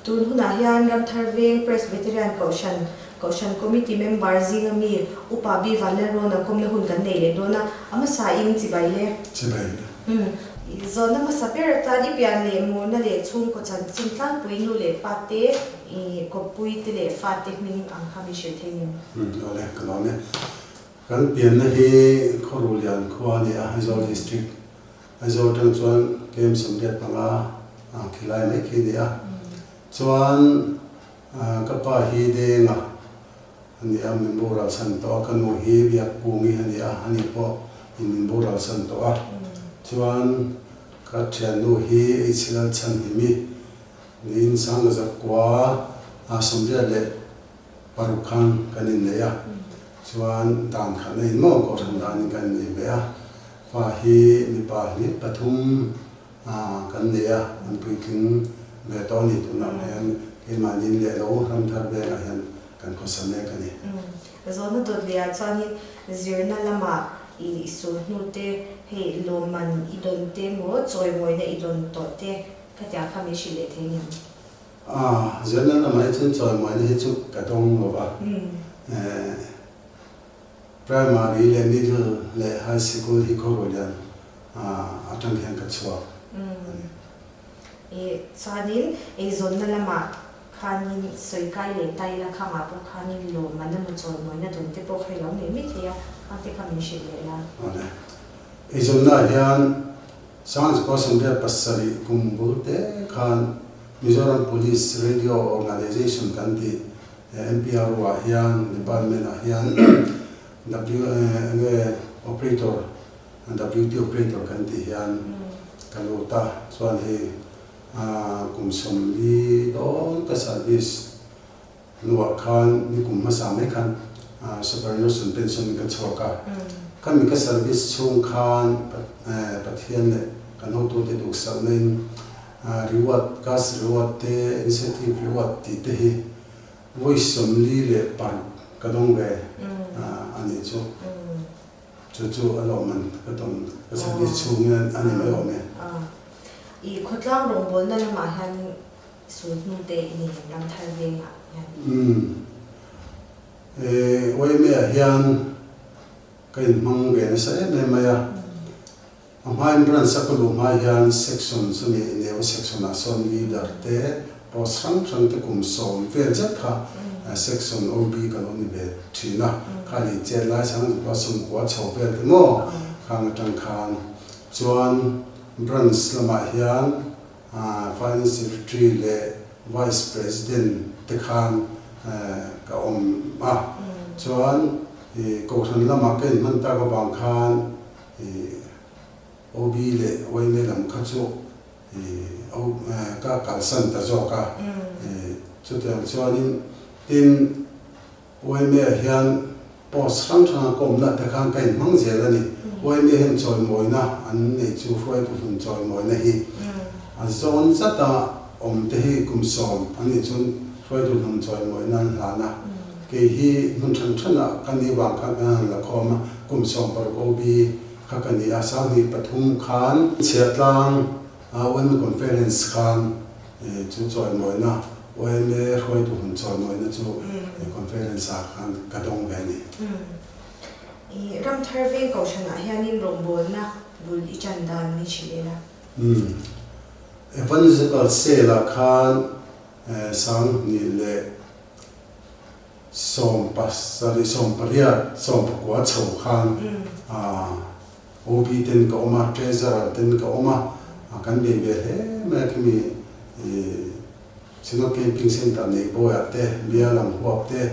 Tun hunah hian Ramthar Veng Presbyterian Kohhran, Kohhran Committee member zinga mi Upa B. Vanlalrawna kawmna hun kan nei leh dawn a, a hmasain chibai le. Chibai le. Umm. Zawhna hmasa ber atan i pian leh murna leh chhungkaw chanchin tlangpui nu leh pa te, i kawppui te leh fa te hming ang kha min hrilh thei nem. Umm, awle, ka lawm e. Kan pianna hi Khawruhlian khua a ni a, Aizawl District. Aizawl atang chuan KM 85 khilai mai khi a ni a. Chuan ka pa hi Denga a ni a, min boral san tawh a, ka nu hi Biakkungi a ni a, ani pawh in min boral san tawh a. Chuan ka thiannu hi H Lalchhanhimi niin Sangazakua 86 khan kan innei a, chuan dan khatna in maw Kohhran danin kan innei ve a, fa hi mipa hnih pathum kan nei a, an puitling ve tawh a ni. Tunah hian keimahni leh lo Ramthar vengah hian kan khawsa mek a ni. Zawhna dawt leh ah chuanin zirna lamah i sulhnu te, hei lawmman i dawn te maw chawimawina i dawn tawh te khatiang kha min hrilh leh thei ngem? A, zirna lamah hi chuan chawimawina hi chu ka dawng lo va. Primary leh middle leh high sikul hi Khawruhlian atang hian ka chhuak a ni. I, chuanin eizawnna lamah khanin sawikai leh taila khangah pawh khanin lawmman emaw chawimawina dawn te pawh kha i lo nei mai thei a, khangte kha min hrilh leh la. Awle. Eizawnnaah hian Sangzikaw 87 kum bul te khan Mizoram Police Radio Organisation kan tih MPRO ah hian department ah hian W enge operator WT operator kan tih hian ka lut a, chuan hei kum 40 dawn ka service Hnuah khan nikum hmasa mai khan superannuation pension in ka chhuak a, khami ka service chhung khan Pathian leh kan hotute duhsakna in reward, cash reward te, incentive reward tih te hi vawi 46 ka dawng ve a nih chu. Chu chu a lawmman ka tawn ka service chhung hian a ni mai awm e. I khawtlang rawngbawlna lamah hian Sulhnu te i nei em Ramthar vengah hian? Umm. E, YMA ah hian ka inhmang ve nasa em em mai a. A hmain branch a ka luh hma hian section chumi Neu section ah sawn leader te post hrang hrang te kum 10 vel zet kha section OB ka lo ni ve thin a. Kha lei chet lai chang zuk a 90 chho vel te maw khang atang khan chuan branch lamah hian Finance Secretary leh Vice President te khan ka awm a, chuan Kohhran lamah ka inhman tak avang khan OB leh YMA lam kha chu ka kalsan ta zawk a, chutiang chuanin tin YMA ah hian post hrang hranga ka awmna te khan ka inhmang zel a ni. YMA hian chawimawina an nei chu hruaitu hlun chawimawina hi a zawn zata awm te hi kum 10 an nih chuan hruaitu hlun chawimawina an hlan a. Kei hi hmun hran hranah ka nih vang khan kan han la khawm a, kum 16 OB kha ka ni a, 23 khan Chhiahtlang YMA Conference khan Chu chawimawina, YMA hruaitu hun chawimawina chu conference ah khan ka dawng ve a ni. I Ramthar Veng Kohhranah hianin rawngbawlna bul i tan dan min hrilh ela. Umm. Evangelical Cell ah khan 2017, 18, 19 chho khan OB ten ka awm a, Treasurer ten ka awm a, kan bei ve hle mai a khimi Synod Camping Centre nei bawiah te, bial ang huap te,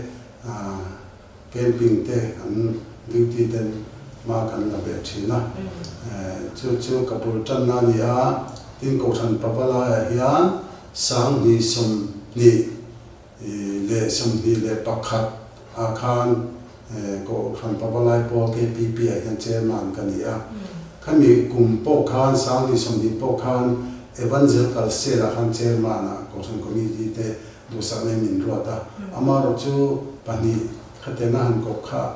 camping te kan duty ten hma kan la ve thin a. Chu chu ka bul tanna a ni a, tin Kohhran Pavalaiah hian 2021 ah khan Kohhran Pavalai Pawl KPP ah hian Chairman ka ni a. Khami kum pawh khan 2020 pawh khan Evangelical Cell ah khan Chairman ah Kohhran Committee te duhsakna in min ruat a. Amaherawh chu pahnih khatianga han kawp kha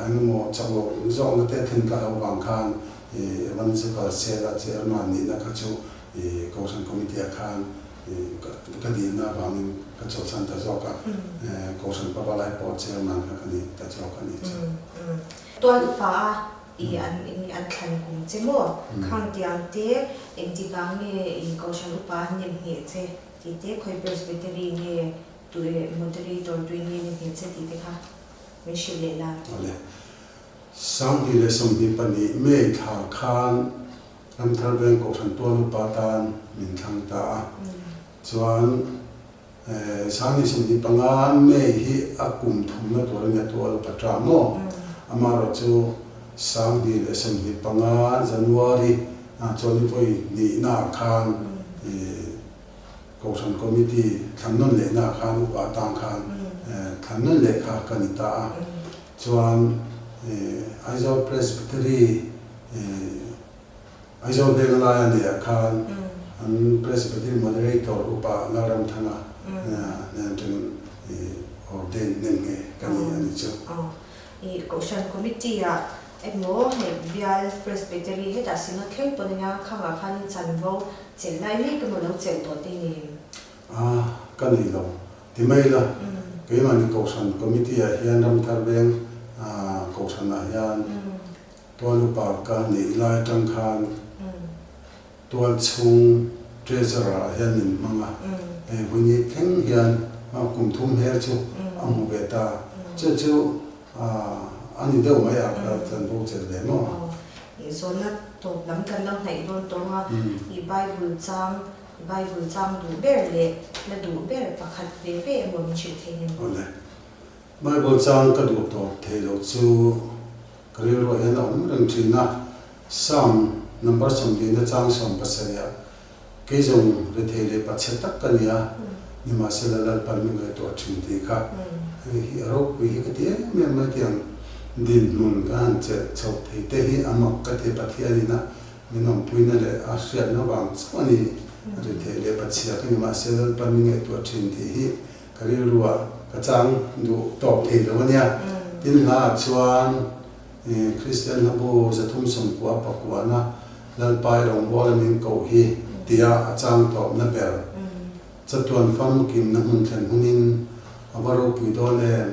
engemaw chak loh zawkna te a thlen tlat loh vang khan Evangelical Cell a Chairman nihna kha chu Kohhran Committee ah khan. ka dilna avangin ka chawlhsan ta zawk a, Kohhran Pavalai Pawl Chairman kha ka ni ta zawk a ni chu. Tual upa a i an eng an thlan kum che maw? Khang tiang te engtikah nge i Kohhran upa an nem ngheh che tih te, khawi Presbytery nge tui Moderator tui nge ni ngheh che tih te kha min hrilh leh la. Awle. 2022 May thla khan Ramthar Veng Kohhran Tual Upa tan min thlang ta a. Chuan 2025 May hi a kum thumna tur a nia Tual Upa ta maw? Amaherawhchu 2025 January chuan i vawi hnihnaah khan Kohhran Committee thlan nawn lehnaah khan upa atang khan thlan nawn leh kha ka ni ta a. Chuan Aizawl Presbytery Aizawl veng laia neihah khan an Presbytery Moderator Upa Lalramthanga hnen atangin ordain nem nge ka ni a ni chu. I Kohhran Committee-ah emaw hei bial Presbytery hetah Synod thleng pawn ania khangah khan chanvo chelh lai mek emaw lo chelh tawh te ni em? A, ka nei lo. Ti mai la, keimahni Kohhran Committee-ah hian Ramthar Veng Kohhranah hian Tual upa ka neih lai atang khan Tual chhung Treasurer-ah hian min hmang a, hei vawiin thleng hian kum thum hmel chu a hmu ve ta. Chu chu a ni deuh mai a, ka chanvo chelh ve maw? Zawhna tawp lam kan lo hnaih dawn tawng a, i Bible chang Bible chang duh ber leh la duh ber pakhat ve ve emaw min hrilh thei em? Awle. Bible chang ka duh tawp thei loh chu ka rilruah hian a awm reng thin a. Psalm number 40 na chang 70 ah kei zawng rethei leh pachhe tak ka ni a, nimahsela Lalpan min ngaihtuah thin tih kha hei hi a ropui hi ka ti em em mai tiang dinhmun ka han chelh chhoh thei te hi a mak ka ti Pathianin a Min awmpuina leh a hriatna vang chauh a ni. Rethei leh pachhia ka ni mahse Lalpan min ngaihtuah thin tih hi ka rilruah ka chang duh tawp thei lo a nia. Tin hlaah chuan Kristian hlabu 390 pakuana Lalpa i rawngbawla min koh hi tia a chang tawpna ber. Chatuan famkimna hmun thlen hunin a va ropui dawn em?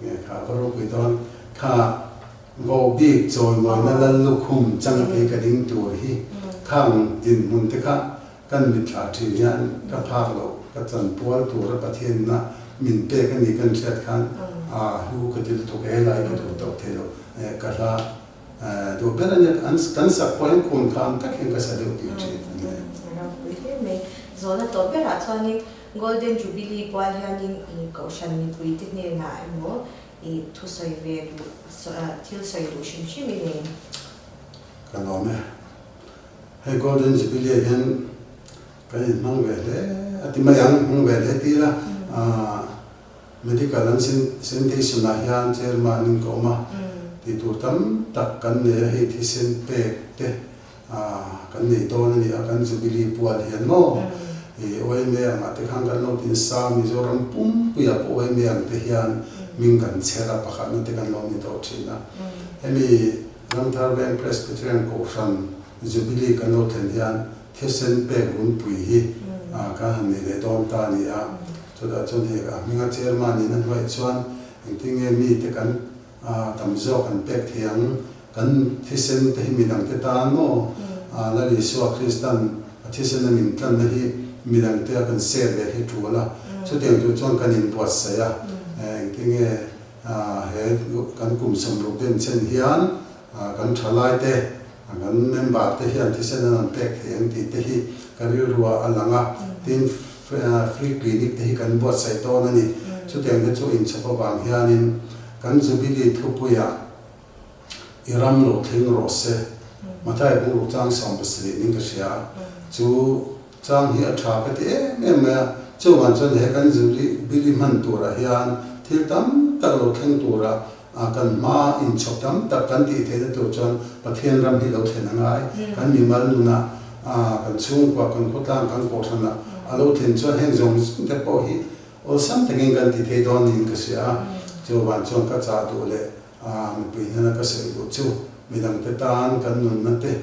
Nge kha va ropui dawn kha vo bik chawimawina lal lukhum changkei ka ding tur hi khang dinhmun te kha kan mitthla thin hian ka phak loh ka chanpual tura Pathianna min pek a ni kan hriat khan a hlu ka ti lutuk e helai ka duh tawp thei lo ka hla duh ber a nia kan sak pawh hian khun khan tak hian ka sa deuh tih thin a ni. Ropui hle mai. Zawhna tawh berah chuanin Golden Jubilee pual hianin i Kohhran mipuite hnenah emaw i thusawi ve duh, thil sawi duh hrim hrim i nei. Ka lawm e. Hei Golden Jubilee ah hian kan inhmang ve hle a ti mai ang, hmang ve hle ti ila, Medical an Sanitation ah hian Chairman in ka awm a, tih tur tam tak kan nei a, hei thisen pek te kan nei dawn a ni a, kan Jubilee pual hian maw i OMA angah te khan kan lo tinsa Mizoram pumpuiah pawh OMA ang te hian hming kan chher a, pakhatna te kan lo ni tawh thin a. Hemi Ramthar Veng Presbyterian Kohhran Jubilee kan lo thlen hian thisen pek runpui hi kan han nei leh dawn ta a ni a. Chutah chuan hei a hminga chairman in a hnuaih chuan engtin nge mite kan tam zawk an pek thei ang, kan thisen te hi midangte tan maw Lal Isua Kristan a thisen a min tlanna hi midangte a kan share ve hi tul a, chutiang tur chuan kan inbuatsaih a, engtin nge he kan kum 60 den chen hian kan thalaite Kan member te hian thisen an rawn pek thei ang tih te hi ka rilruah a lang a, tin free clinic te hi kan buatsaih dawn a ni. Chutiang te chu inchhawp avang hianin kan Jubilee thupuiah i ram lo thleng rawh se, Mathai bungruk chang 70 ning ka hria a, chu chang hi a tha ka ti em em mai a, chuvang chuan he kan Jubilee hman turah hian thil tam tak lo thleng turah A kan hma inchhawp tam tak kan tih theihna tur chuan Pathian ram hi lo thlen a ngai. Kan mimal nunah, kan chhungkua, kan khawtlang, kan kohhranah a lo thlen chuan heng zawng zawng te pawh hi awlsam takin kan ti thei dawn niin ka hria a. Chuvang chuan ka chah duh leh mipui hnena ka sawi duh chu midangte tan kan nunna te,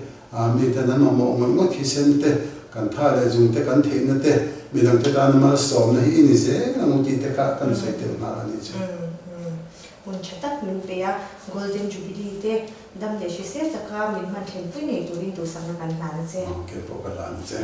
miten an mamawh ngawih ngawih thisen te Kan tha leh zung te, kan theihna te, midang te tana malsawmna hi i ni zel ang u tih te kha kan sawi tel nghal a nih chu. Hun tha tak min pe a, Golden Jubilee te dam leh hrisel taka min hman thlenpui ngei turin duhsakna kan hlan a che. Kei pawh ka hlan a che.